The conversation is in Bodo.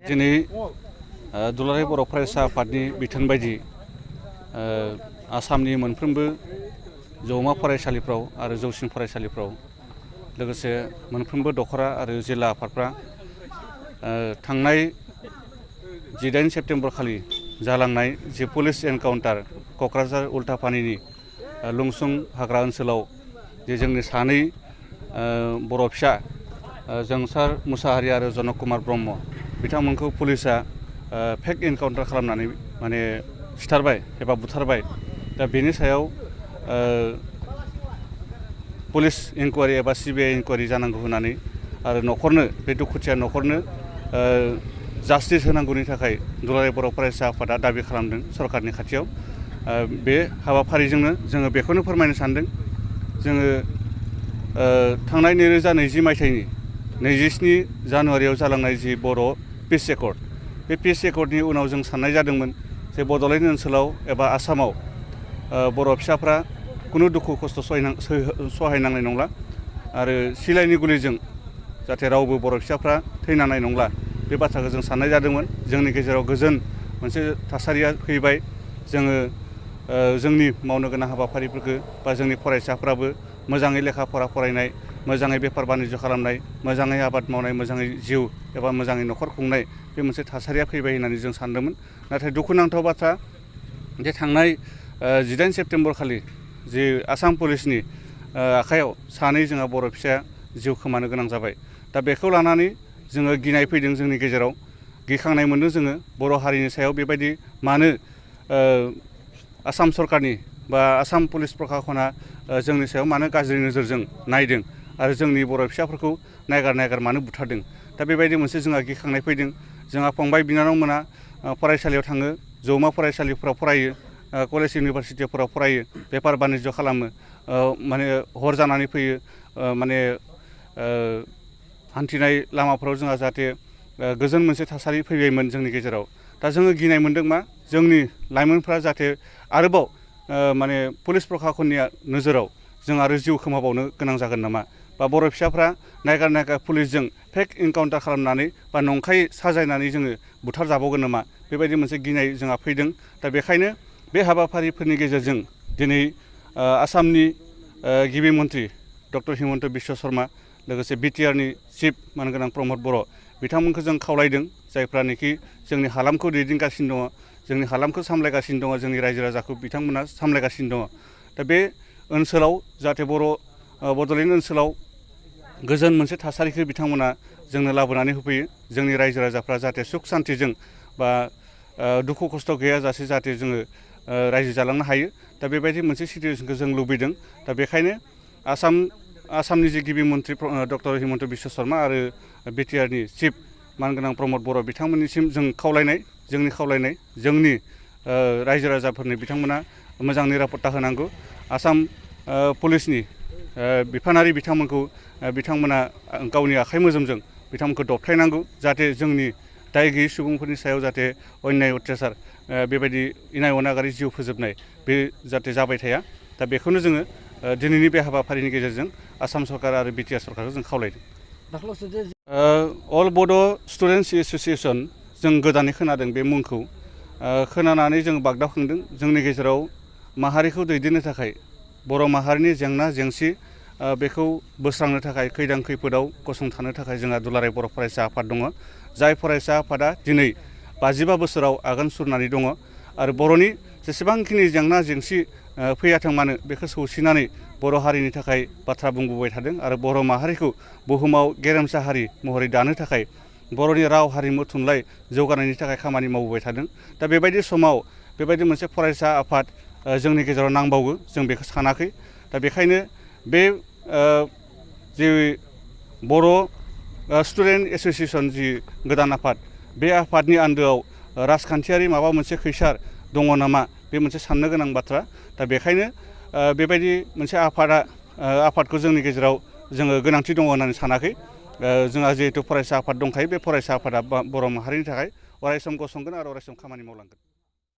दिनै दुलाराय बर' फरायसा आफादनि बिथोन बायदि आसामनि मोनफ्रोमबो जौमा फरायसालिफ्राव आरो जौसिन फरायसालिफ्राव लोगोसे मोनफ्रोमबो दखरा आरो जिल्ला आफादफ्रा थांनाय 18 सेप्तेम्बर खालि जालांनाय जे पुलिस एनकाउन्टार क'क्राझार उल्टापानिनि लुंसुं हाग्रा ओनसोलाव जे जोंनि सानै बर' फिसा जोंसार मुसाहारि आरो जनक कुमार ब्रह्म बिथांमोनखौ पुलिसा फेक एनकाउन्टार खालामनानै माने सिथारबाय एबा बुथारबाय। दा बेनि सायाव पुलिस इनकुवारि एबा सिबिआइ इनकुवारि जानांगौ होननानै आरो न'खरनो बे दुखुथिया न'खरनो जास्टिस होनांगौनि थाखाय दुलाराय बर' फरायसा आफादा दाबि खालामदों सरकारनि खाथियाव। बे हाबाफारिजोंनो जोङो बेखौनो फोरमायनो सानदों जोङो थांनाय 2020 मायथाइनि 27 जानुवारियाव जालांनाय जि बर' पिस एकर्ड बे पिस एकर्डनि उनाव जों साननाय जादोंमोन जे बड'लेण्ड ओनसोलाव एबा आसामाव बर' फिसाफ्रा खुनु दुखु खस्थ' सहायनांनाय नंला आरो सिलाइनि गुलिजों जाहाथे रावबो बर' फिसाफ्रा थैनांनाय नंला बे बाथ्राखौ जों साननाय जादोंमोन। जोंनि गेजेराव गोजोन मोनसे थासारिया फैबाय। जोङो जोंनि मावनो गोनां हाबाफारिफोरखौ बा जोंनि फरायसाफ्राबो मोजाङै लेखा फरा फरायनाय, मोजाङै बेफार बानिज्य खालामनाय, मोजाङै आबाद मावनाय, मोजाङै जिउ एबा मोजाङै न'खर खुंनाय बे मोनसे थासारिया फैबाय होननानै जों सानदोंमोन। नाथाय दुखुनांथाव बाथ्रा जे थांनाय 18 सेप्तेम्बर खालि जि आसाम पुलिसनि आखायाव सानै जोंहा बर' फिसाया जिउ खोमानो गोनां जाबाय। दा बेखौ लानानै जोङो गिनाय फैदों जोंनि गेजेराव, गिखांनाय मोनदों जोङो बर' हारिनि सायाव बेबायदि मानो आसाम सरकारनि बा आसाम पुलिस प्रखाखना जोंनि सायाव मानो गाज्रि नोजोरजों नायदों आरो जोंनि बर' फिसाफोरखौ नायगार मानो बुथारदों। दा बेबायदि मोनसे जोंहा गिखांनाय फैदों। जोंहा फंबाय बिनानावमोना फरायसालियाव थाङो, जौमा फरायसालिफोराव फरायो, कलेज इउनिभारसिटिफोराव फरायो, बेफार बानिज्य खालामो, माने हर जानानै फैयो, माने हान्थिनाय लामाफोराव जोंहा जाहाथे गोजोन मोनसे थासारि फैबायमोन जोंनि गेजेराव। दा जोङो गिनाय मोनदों मा जोंनि लाइमोनफ्रा जाहाथे आरोबाव माने पुलिस प्रखाखननि नोजोराव जों आरो जिउ खोमाबावनो गोनां जागोन नामा, बा बर' फिसाफ्रा नायगार पुलिसजों फेक एनकाउन्टार खालामनानै बा नंखाय साजायनानै जोङो बुथारजाबावगोन नामा बेबायदि मोनसे गिनाय जोंहा फैदों। दा बेखायनो बे हाबाफारिफोरनि गेजेरजों दिनै आसामनि गिबि मन्त्रि डक्टर हिमन्त बिश्व शर्मा लोगोसे बिटिआरनि चिफ मानगोनां प्रमद बर' बिथांमोनखौ जों खावलायदों, जायफ्रानोखि जोंनि हालामखौ दैदेनगासिनो दङ, जोंनि हालामखौ सामलायगासिनो दङ, जोंनि रायजो राजाखौ बिथांमोना सामलायगासिनो दङ। दा बे ओनसोलाव जाहाथे बड'लेण्ड ओनसोलाव गोजोन मोनसे थासारिखौ बिथांमोना जोंनो लाबोनानै होफैयो, जोंनि रायजो राजाफ्रा जाहाथे सुख सान्थिजों बा दुखु खस्थ' गैयाजासे जाहाथे जोङो रायजो जालांनो हायो। दा बेबायदि मोनसे सिटुवेसनखौ जों लुबैदों। दा बेखायनो आसामनि जे गिबि मन्त्रि डक्टर हिमन्त बिश्व शर्मा आरो बिटिआरनि चिफ मानगोनां प्रमद बर' बिथांमोननिसिम जोंनि खावलायनाय जोंनि रायजो राजाफोरनो बिथांमोना मोजां निरापत्ता होनांगौ। आसाम पुलिसनि बिफानारि बिथांमोना गावनि आखाइ मोजोमजों बिथांमोनखौ दबथायनांगौ, जाहाथे जोंनि दाय गैयै सुबुंफोरनि सायाव जाहाथे अन्याय अत्याचार बेबायदि इनाय अनागारि जिउ फोजोबनाय बे जाहाथे जाबाय थाया। दा बेखौनो जोङो दिनैनि बे हाबाफारिनि गेजेरजों आसाम सरकार आरो बिटिआर सरकारखौ जों खावलायदों। अल बड' स्टुडेन्टस एस'सिएसन जों गोदानै खोनादों बे मुंखौ, खोनानानै जों बागदावखांदों। जोंनि गेजेराव माहारिखौ दैदेननो थाखाय बर' माहारिनि जेंना जेंसि बेखौ बोस्रांनो थाखाय खैदां खैफोदाव गसंथानो थाखाय जोंहा दुलाराय बर' फरायसा आफाद दङ। जाय फरायसा आफादा दिनै 55 बोसोराव आगान सुरनानै दङ आरो बर'नि जेसेबांखिनि जेंना जेंसि फैयाथों मानो बेखौ सौसिनानै बर' हारिनि थाखाय बाथ्रा बुंबोबाय थादों आरो बर' माहारिखौ बुहुमाव गेरेमसा हारि महरै दानो थाखाय बर'नि राव हारिमु थुनलाइ जौगानायनि थाखाय खामानि मावबोबाय थादों। दा बेबायदि समाव बेबायदि मोनसे फरायसा आफाद जोंनि गेजेराव नांबावगौ जों बेखौ सानाखै। दा बेखायनो बे जि बर' स्टुडेन्ट एस'सिएसन जि गोदान आफाद, बे आफादनि आन्दोआव राजखान्थियारि माबा मोनसे खैसार दङ नामा बे मोनसे साननो गोनां बाथ्रा। दा बेखायनो बेबायदि मोनसे आफादखौ जोंनि गेजेराव जोङो गोनांथि दङ होननानै सानाखै। जोंहा जिहेतु फरायसा आफाद दंखायो, बे फरायसा आफादा बर' माहारिनि थाखाय अरायसम गसंगोन आरो अरायसम खामानि मावलांगोन।